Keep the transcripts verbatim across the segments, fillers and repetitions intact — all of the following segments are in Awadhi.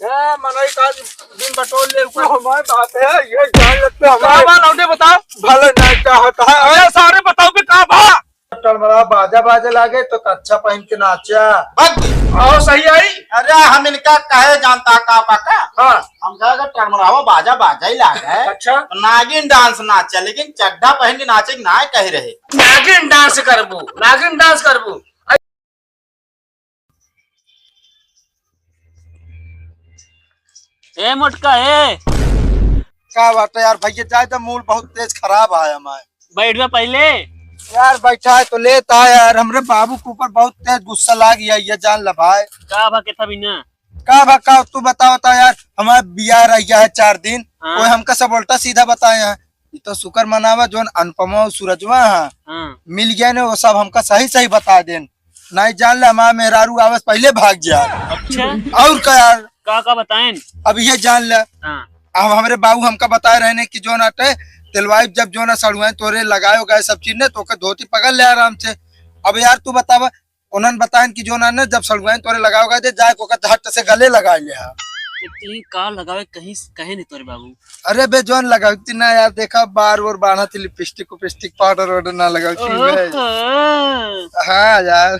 ए, मनई का दिन बटोर ले, ऊपर हमारे बात है, ये जान लेते हैं, हमारे का बा, लौंडे बताओ। भले नहीं क्या होता है। अरे सारे बताओ कि का बा? टड़मड़ा बाजा बाजे लागे तो कच्छा पहन के नाचा। बस। आओ सही आई। अरे हम इनका कहे जानता का पाका? हाँ। हम कहा कि टड़मड़ावा बाजा बाजा ही लागे। अच्छा। तो नागिन डांस नाचा, लेकिन चड्ढा पहन के नाचे के ना कह रहे। नागिन डांस करबू, नागिन डांस करबू। ए मोटका, ए। का बात है यार, भैया जाए तो मूड बहुत तेज खराब है हमारे। बैठ बा पहले। यार बैठा है तो लेता है यार, हमरे बाबू के ऊपर बहुत तेज गुस्सा लाग गया, ये जान ला भाई। का भा के था बिना? का भा का, तू बताओ तो यार, हमारे बियाह रह गया है चार दिन, हाँ। कोई हमका सब उल्टा सीधा बताए हैं। ये तो शुक्र मनावा जोन अनुपमा और सूरजवा है, हाँ। मिल गया ने, वो सब हमका सही सही बता देन। नहीं जान ले हमारा मेहरारू आवस पहले भाग जा। अच्छा। और का यार? का का बताएन? अब ये जान ले। हाँ। अब हमरे बाबू हमका बताए रहे ने कि जोन आटे तेलवाई जब जोन सड़ुआइन तोरे लगाए हो गए सब चीज ने, तो ओके धोती पकड़ ले आराम से। अब यार तू बतावा, उन्हन बताएन कि जोन आने जब सड़ुआइन तोरे लगाए हो गए दे, जाए को ओकर झट से गले लगा ले हा। इतनी का लगावे कहीं से कहे नहीं तोरे बाबू। अरे बे जोन लगावती ना यार, देखा बार बार बान्हा थी लिपस्टिक उपिस्टिक पाउडर वाउडर ना लगावती बे। ओहो। हाँ यार।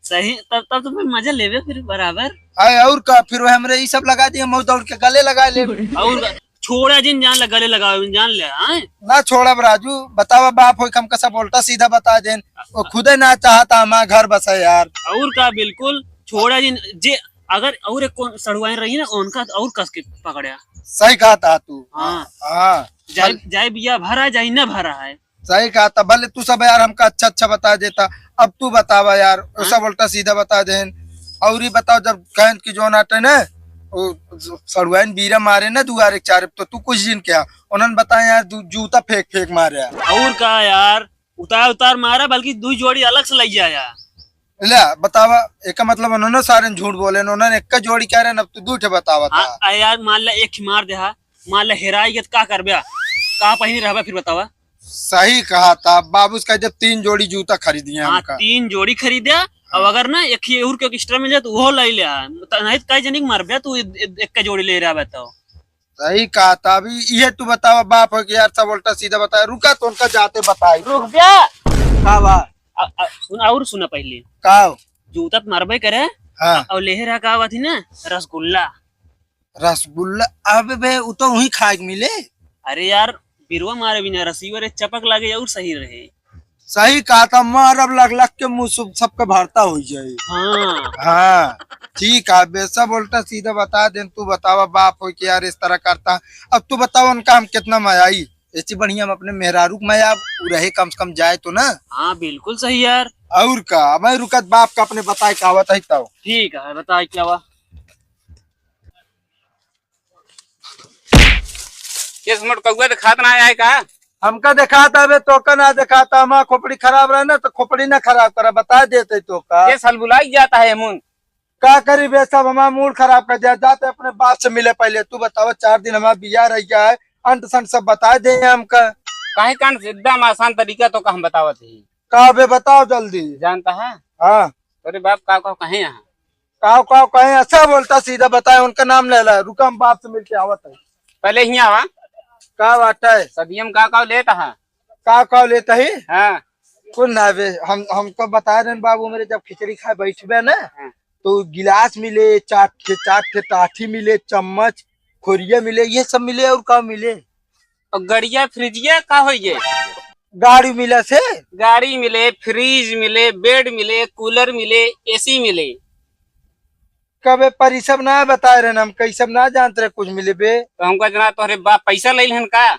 सही, तब, तब तो फिर मजा लेबे फिर बराबर। आए और का, फिर वो हमरे ई सब लगा दिए, हम दौड़ के गले लगा ले। और का, छोड़ा जिन जान ले, गले लगावे जान ले, हाँ? ना छोड़ब राजू, बतावा बाप होई, हमका सब उल्टा सीधा बता देन। वो खुदे ना चाहता हमारा घर बसे यार। और का, बिल्कुल छोड़ा जिन, जे अगर और एक कौन सड़ुआइन रही ना, उनका और कस के पकड़या। सही कहा था तू। हाँ। हाँ। जाए, जाए बिया भरा, जाए ना भरा है। सही कहा था, भले तू सब यार हमका अच्छा अच्छा बता देता, अब तू बतावा यार, वो हाँ? सब उल्टा सीधा बता देन। और ही बताओ, जब कहन की जोन आटे ना, वो सड़ुआइन बीरा मारे ना दुआरे के चारे, तो तू कुछ दिन क्या, उन्होंने बताया यार, दू-, जूता फेंक फेंक मारे। और का यार, उतार उतार मारा, बल्कि दू जोड़ी अलग से लई जाया। ले बतावा, एका मतलब उन्होंने सारे झूठ बोले, उन्होंने एक जोड़ी कह रहे हैं, अब तू दू ठे बतावा हाँ, था। आ यार, मान ला एक ही मार दे हा, मान ला हेराई गया तो का करबे? का पहिने रहबे फिर बतावा? सही कहा था, बाबू से कह दे तीन जोड़ी जूता खरीदिए हाँ, हमका। तीन जोड़ी खरीदे, अब हाँ। अगर ना एक ही और के extra मिल जाए तो वो ले ले आ। त-, नहीं तो कई जनी के मारबे तू ए-, ए-, एक के जोड़ी ले रहा तो। सही कहा था। अभी ये तू बतावा बाप हो कि यार सब उल्टा सीधा बताया। रुका तो उनका जाते बताई। रुक जा। का बा? अ-, अ-, सुन, और सुना पहले। का? जूता तो मारबे करे। हाँ। और लेहे रहा का बात ही ना, रसगुल्ला। रसगुल्ला? अबे बे, उ तो वहीं खाए के मिले। अरे यार, बिरवा मारे बिना रसीवर चपक लागे और सही रहे। सही कहा था, मार अब लग लग के मुंह सब, सबके भरता हो जाए। हाँ। हाँ, ठीक है बे, सब उल्टा सीधा बता देन। तू बतावा बाप हो कि यार इस तरह करता। अब तू बतावा उनका हम कितना मयाई, ऐसी बढ़िया हम अपने मेहरारू के मया उ रहे, कम से कम जाए तो ना। हाँ, बिल्कुल सही यार। और का, मैं रुकत बाप का अपने बताए का आवत है तब। ठीक है, बताए क्या हुआ? किस मोटकौआ देखात ना आए का? हमका देखात आवे, तोका ना देखात। हमार खोपड़ी खराब रहे ना, तो खोपड़ी ना खराब करा, बता देते तोका। ये सलबुलाई जाता है मुन। का करी बे, सब हमार मूड खराब कर दिया। जाते अपने बाप से मिले पहले। तू बतावा, चार दिन हमार बियाह रह गया है, अंट संट सब बता दे हमका। काहे कान से एकदम आसान तरीका तोका हम बतावत ही। का बे, बताओ जल्दी। जानता है? हाँ। तोरे बाप का, का कहे यहाँ? काव काव कहे, ऐसा बोलता, सीधा बताए, उनका नाम ले ला। रुका, हम बाप से मिलके आवत है। पहले हियाँ आवा। का बात है? सदियम का काव लेता है? का काव लेता है? हाँ। कुछ ना बे, हम, हमको बता रहे हैं बाबू मेरे, जब खिचड़ी खाए बैठबे ना, हाँ। तो गिलास मिले, चार ठे, चार ठे टाठी मिले, चम्मच, खोरिया मिले, ये सब मिले, और का मिले? और गड़िया फ्रिजिया का होइए? गाड़ी मिले से? गाड़ी मिले, फ्रिज मिले, बेड मिले, कूलर मिले, एसी मिले। कबे पर ई सब ना बताए रहे, हम कई सब ना जानत रहे कुछ मिले बे। तो हमका जना तोहरे बाप पैसा ले लेहन का?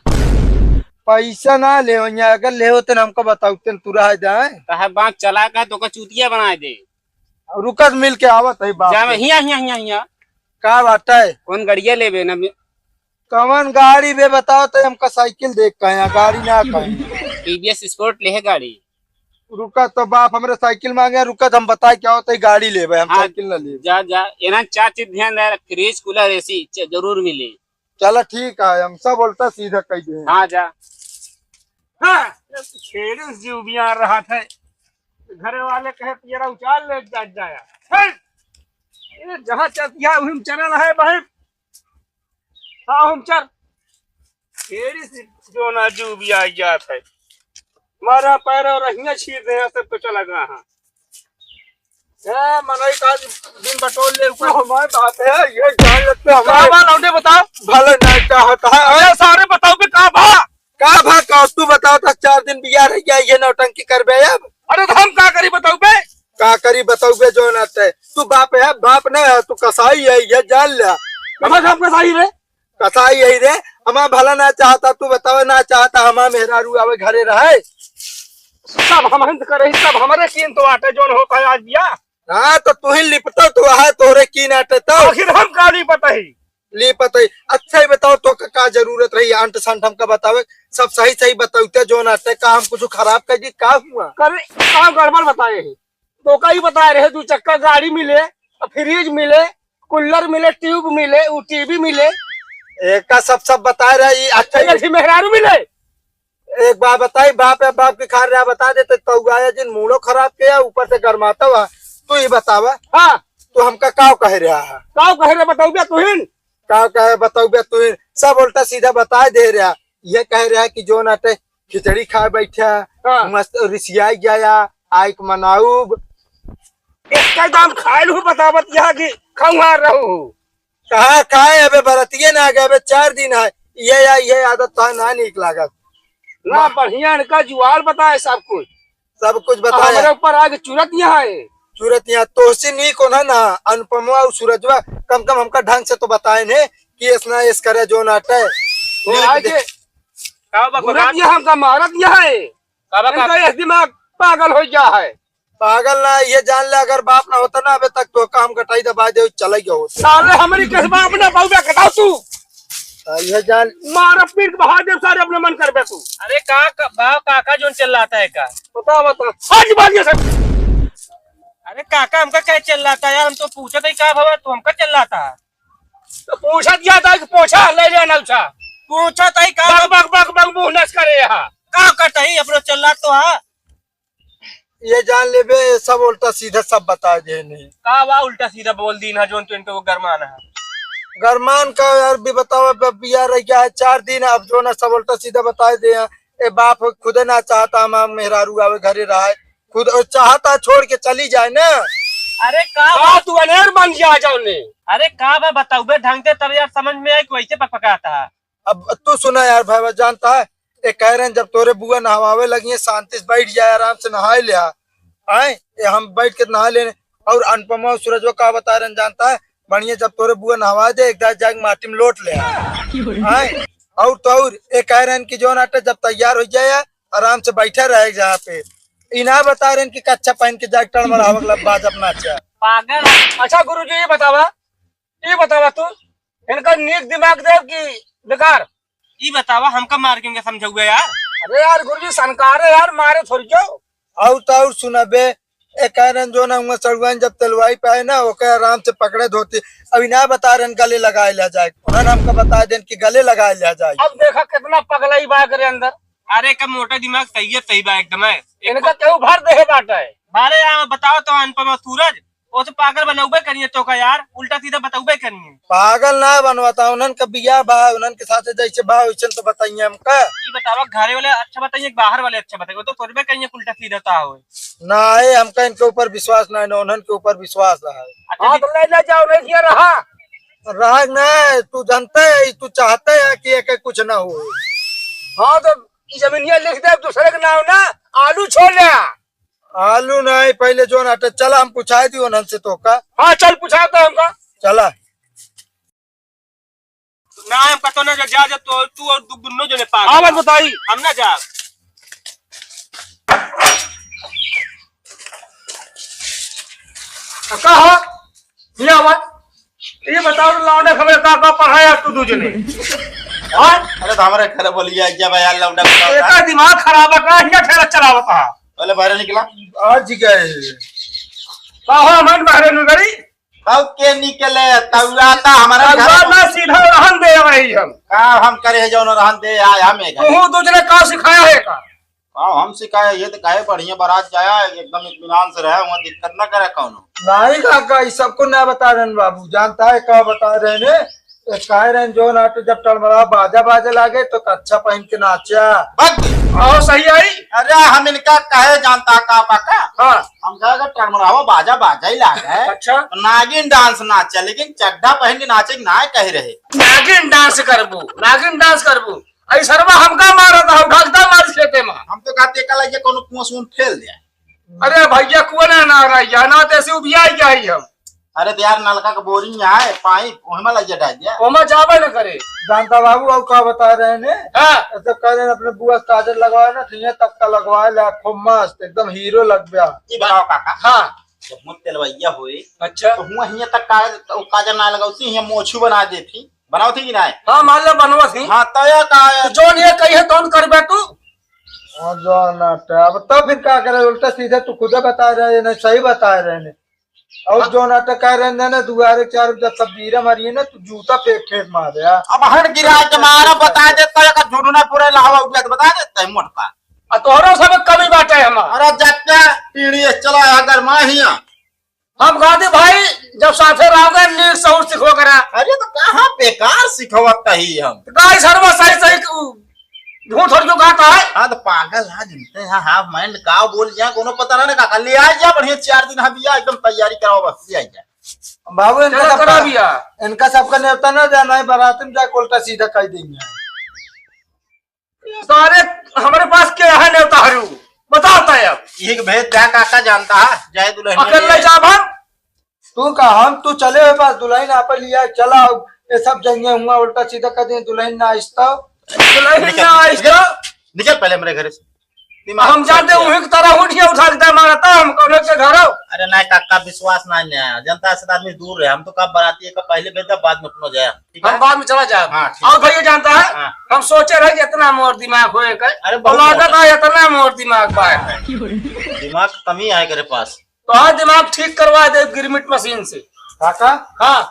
पैसा ना ले, अगर ले होते ना हमको बताओ, तेन तू रह जाए। तोहर बाप चला का तो का चूतिया बनाए दे। रुकत मिल के आवत है बाप जा मैं से। हिया, हिया, हिया, हिया। का बात है? कौन गड़िया लेबे ना? कवन गाड़ी बे बताओ तो, हमका साइकिल देख कहे, गाड़ी ना कहे। टीवीएस स्पोर्ट ले है गाड़ी। रुका तो बाप हमरे साइकिल मांगे, रुका तो हम बताए क्या होता है, गाड़ी लेबे हम, हाँ, साइकिल ना लेबे। जा, जा, एना चार चीज ध्यान दे, फ्रिज, कूलर, एसी च-, जरूर मिले। चला ठीक है, हम सब उल्टा सीधा कह दे। हाँ, जा। हाँ, छेड़े से जीव भी आ रहा था। घरे वाले कहे पियरा उचाल ले जा, जाया। हट! ए, जहाँ चल दिया, वहीं चलल है बहन। हाँ, हम चल। तेरी सी जो ना जो भी आ जात है। मारा पैर और रहिया छीर दे, ऐसे तो चला गया। हाँ। ए, मनई का दिन बटोर ले ऊपर। हमारे बात है, ये जान लेते का हमारे बा लौंडे बताओ। भले नहीं चाहता है। अरे सारे बताओ बे का बा? का भा का तू बताओ, दस चार दिन बिया रह गया, ये नौटंकी करबे अब। अरे तो हम का करी बताऊ बे? का करी बताऊ बे, जो ना ते। तू बाप है, बाप ना है, तू कसाई है, ये जान ले। अब हम कसाई रे? कसाई यही रे, हमार भला ना चाहता, तू बतावे ना चाहता, हमार मेहरारू आवे घरे रहे। सब हम हम करे, सब हमरे कीन तो आटे, जोन होता है आज बिया। हाँ, तो तू ही लिपतो, तू है, तोरे कीन आटे तो। आखिर हम का लिपत ही? लिपत ही। अच्छा ही बताओ, तो का, का जरूरत रही, अंट संट हमका बतावे, सब सही सही बताओ, ते जोन आटे का हम कुछ खराब कर दी, का हुआ? करे, का गड़बड़ बताए है? तो का ही बताए रहे, दू चक्का गाड़ी मिले, फ्रिज मिले, कूलर मिले, ट्यूब मिले, उ टीवी मिले। एका सब, सब बताए रहे, ई अच्छा अच्छा ही। मेहरारू मिले। एक बात बताई, बाप है, बाप की खार रहा बता देते, तो आया जिन मूडो खराब किया, ऊपर से गरमाता हुआ। तू ही बतावा। हाँ। तू हमका काव कह रहा है? काव कह रहे बताऊ बे तुहिन? काव कहे बताऊ बे तुहिन? सब उल्टा सीधा बता दे रहा। ये कह रहा कि जो ना ते खिचड़ी खाए बैठा, हाँ। मस्त रिसियाई गया, आइक मनाउब। एकदम खाइल हूँ बतावत यहाँ की खंगार रहू हूँ। कहाँ खाए, अबे बरतिये ना गए, अबे चार दिन है। ये या, ये आदत तो ना नीक लागत। ना, वाह। बढ़िया इनका जुआल बताए सब कुछ। सब कुछ बताए। हमरे ऊपर आके चुरत यहाँ है। चुरत यहाँ तोहसे नीक होना ना, अनुपमवा और सूरजवा, कम कम हमका ढंग से तो बताए ने कि ऐसना ऐस करे जो नाटे। तो नीक आके दे- का बा, घूरत बगान? ये हमका मारत ये है। का बा, का इनका ये दिमाग पागल हो गया है। पागल ना, ये जान ले, अगर बाप ना होता ना, अबे तक तो का हम गटाई दबा दे, चला गया होता। साले हमारी कसम अपना बाबू का कटाओ तू। हाँ, ये जान। मार पीट के बहा दे सारे, अपने मन कर बे तू। अरे का, का बा, काका जोन चिल्लाता है का? बता, बता। आज बात ये सब। अरे काका, हमका क्या चिल्लाता है यार? हम तो पूछत ही का भवा, तू हमका चिल्लाता है? तो पूछत गया था कि पोछा ले जाना उछा। पूछत ही का? बक, बक, बक, बक, मुंह नस करे यहाँ। का कटही अपना चिल्ला तो हा? ये जान लेबे, सब उल्टा सीधा सब बता देने। का बा उल्टा सीधा बोल दीन है, जोन तो इनको गरमान है? गरमान का यार भी बतावा, अब बिया रह गया है चार दिन, अब जो ना सब उल्टा सीधा बता दे हैं। ए बाप खुदे ना चाहता हमार मेहरारू आवे घरे रहे, खुद और चाहता छोड़ के चली जाए ना। अरे का हाँ, बा? तू अनेर बन जा जाओ ने। अरे का बा बताऊ बे ढंग से, तब यार समझ में आए कि वैसे पकपकाता है। अब तू सुना यार भाई, जानता है, ये कह रहे हैं, जब तोरे बुआ नहवावे लगी है, शांति से बैठ जाए, आराम से नहाए ले आ। आए, ये हम बैठ के नहा लेने। और अनुपमा और सूरजवा का बता रहे हैं, जानता है, बढ़िया, जब तोरे बुआ नहवा दे, एक दाई जाके माटी में लोट ले आ। आए, और तो और, ये कह रहे हैं कि जो नाटे जब तैयार हो जाए, आराम से बैठे रहे जहाँ पे। ई ना बता रहे हैं कि कच्छा पहन के जाके टड़मड़ावे के बाद अपना अच्छा। पागल। अच्छा गुरुजी, ये बतावा, ये बतावा तू, इनका नीक दिमाग दे कि बेकार? ई बतावा, हमका मार के इनका समझौबे यार। अरे यार, गुरुजी, सनकार है यार, मारे थोड़ी क्यों? और तो और सुनबे, ए कारण जो ना हुआ सड़ुआइन जब तेलवाई पे आए ना, ओके आराम से पकड़े धोती। अब इन्हें बता रहे हैं, गले लगाए ले जाए, उन्होंने हमका बता देन कि गले लगाए ले जाए। अब देखा कितना पगलाई बा करे अंदर। अरे, का मोटा दिमाग सही है, सही बा एकदम है। इनका केहू भर देहे बाटे। बारे यार, बताओ तो अनुपमा सूरज, वो तो पागल बनौबे करिए तो का यार, उल्टा सीधा बतौबे करिए। पागल ना बनवाता, उन्हन का बिया बा, उन्हन के साथे जैसे बा वैसन तो बताइए हमका। ई बतावा, घरे वाले अच्छा बताइए कि बाहर वाले अच्छा बताइए, वो तो तोरबे करिए उल्टा सीधा ता होए। ना, ए, हमका इनके ऊपर विश्वास ना है, ना उन्हन के ऊपर विश्वास रहा है। अच्छा हाँ, जी। तो ले, ले जाओ, नहीं दिया रहा। रहा ना, तू जानते है, तू चाहते है कि एक कुछ ना हो। हाँ, तो ई जमीनिया लिख दे दूसरे के नाम ना, आलू छोड़ ले। आलू नहीं, पहले जो ना, चला हम पूछाए दी उन्हन से तो का। हाँ, चल पूछा तो हमका। चला। ना, हम कतो ना जा, जा, जा, तो तू और दु-, दुन्नो जने पागल। आवत बताई। हम ना जा। आ, का हो? ये आवा। ये बताओ, लौंडे खबरे का, का पढ़ाया तू दू जने? हाँ? अरे, तो हमारे घर बोलिया, जब यार लौंडा बताओ एका ना। दिमाग खराब है, का हिंगा ठेला चलावत है? बोले, बाहर निकला। आज गए। का हो, मन बाहर नु गई? तब के निकले, तौरा ता हमारे घर तौरा में ना, सीधा रहन दे रही हम। का हम करे है, जौन रहन दे, आय हम एक। तू दो जने का सिखाया है का? हाँ, हम सिखाए, ये तो कहे बढ़िया बारात जाया, एकदम इत्मीनान से रहे, वहाँ दिक्कत ना करे कौनो। नहीं काका, ये सबको ना बता रहे हैं बाबू, जानता है का बता रहे हैं? तो कह रहे हैं, जो नाटो जब टड़मड़ा बाजा बाजे लागे तो कच्छा पहन के नाचा। बस। आओ सही आई। अरे हम इनका कहे जानता का काका? हाँ। हम कहे अगर टड़मड़ावा बाजा बाजा ही लागे, अच्छा। तो नागिन डांस नाचा, लेकिन चड्ढा पहन के नाचे के ना कह रहे। नागिन डांस करबू, नागिन डांस करबू। आई सरवा हमका मारत है, उठाकता मार खेते में। हम तो कहते कल ये कोनो कुआं सून फेल दे। अरे भैया, कुआं ना, ना रहिया, ना तो ऐसे उबिया ही जाई हम। अरे तो यार, नलका के बोरिंग है, पाइप, ओहमा लग जा डाल दिया। ओमा जाबे न करे। जानता बाबू, और का बता रहे ने? हाँ। ऐसे कह रहे हैं, अपने बुआ से काजल लगवाए ना, ठिया तक का लगवाए ले, खूब मस्त, एकदम हीरो लग गया। ये बताओ काका। हाँ। जब मुझ तेलवैया होए, अच्छा। तो हुआ हिया तक का, तो काजल ना लगावती, हिया मोछू बना देती, बनावती कि ना? हाँ, मान लो बनवत ही। हाँ, तो ये का है? तो जोन ये कही है, तौन करबे तू। हाँ, जो ना तो अब तो फिर का करे, उल्टा सीधा तू खुदे बता रहे ने, सही बता रहे ने। और हाँ। जो नाटक कह रहे हैं ना, दुआरे चार जब सब बीरा मारिए ना, तू जूता फेंक फेंक मारे, हाँ। अब हट गिरा के मारा, बता देता है, का झुरना पूरा लहवा उठा तो बता देता है मोटका। आ तोहरो सब कमी बाटे हमार। अरे जत्ता पीढ़ी है, चला अगर माँ हिया। हम कहते भाई, जब साथे रहोगे, नीक सहूर सिखो करा। अरे तो कहाँ बेकार सिखवत ही हम। तो गाय सरवा सही सही झूठ थोड़ी क्यों कहता है? हाँ, तो पागल है, जिनते हैं half mind, का बोल जाए, कोनो पता ना, ना, का, ले आ जा, बढ़िया, चार दिन हम बिया, एकदम तैयारी कराओ, बस, ले आ जा। बाबू, इनका चलो, सबका, करा बिया। इनका सबका नेवता ना जाना है, बारात में जाके उल्टा सीधा कह देंगे। सारे, हमारे पास क्या है नेवता हरू? बताओ तो अब। यही के भेज जा, काका जानता है, जाए दुल्हन अकेले ले। जाब हम? तू का हम, तू चले हो पास दुल्हन आप लिया, चला, ये सब जंगे हुआ, उल्टा सीधा कर दे, दुल्हन ना आइस तो। दुल्हन निकल, ना आइस निकल, तो। निकल पहले मेरे घर से। दिमाग हम खराब जानते किया। वहीं की तरह उठिया उठा के मारता हम कौन के घर हो। अरे नहीं काका, विश्वास नहीं, नहीं आया, जनता से आदमी दूर रहे, हम तो कब बराती है, कब पहले भेजा, बाद में अपना जाए, ठीक हम है? बाद में चला जाए। हाँ, ठीक और है। भैया जानता है, हाँ। हम सोचे रहे कि इतना मोर दिमाग होए का, अरे बहुत और लागत मोटा। है इतना मोर दिमाग बा। दिमाग कमी आए करे पास। तो आज दिमाग ठीक करवा दे गिरमिट मशीन से। काका? हाँ।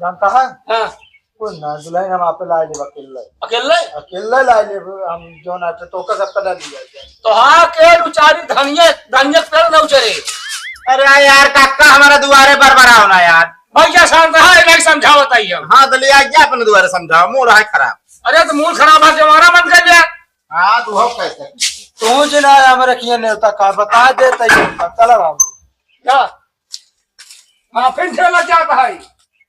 जानता है? हाँ। कोई ना, दुल्हन हम आपे ला लेब अकेले। अकेले? अकेले ला लेब हम, जो ना तो तोका सबका ना लिया जाए। तो हाँ, के उचारी धनिया, धनिया के पेड़ ना उचरे। अरे यार, काका हमारा दुआरे बरबराओ ना यार। भैया शांत रहा, नहीं समझावत आई हम। हाँ, तो ले आ गया अपने दुआरे समझाओ, मूड है खराब। अरे तो मूड खराब है, जमाना बंद कर दिया। हाँ, तू हो कैसे? तू जी ना हमारे किए नेवता का बता दे, तई चला बाबू। क्या? हाँ, फिर से लग जाता है।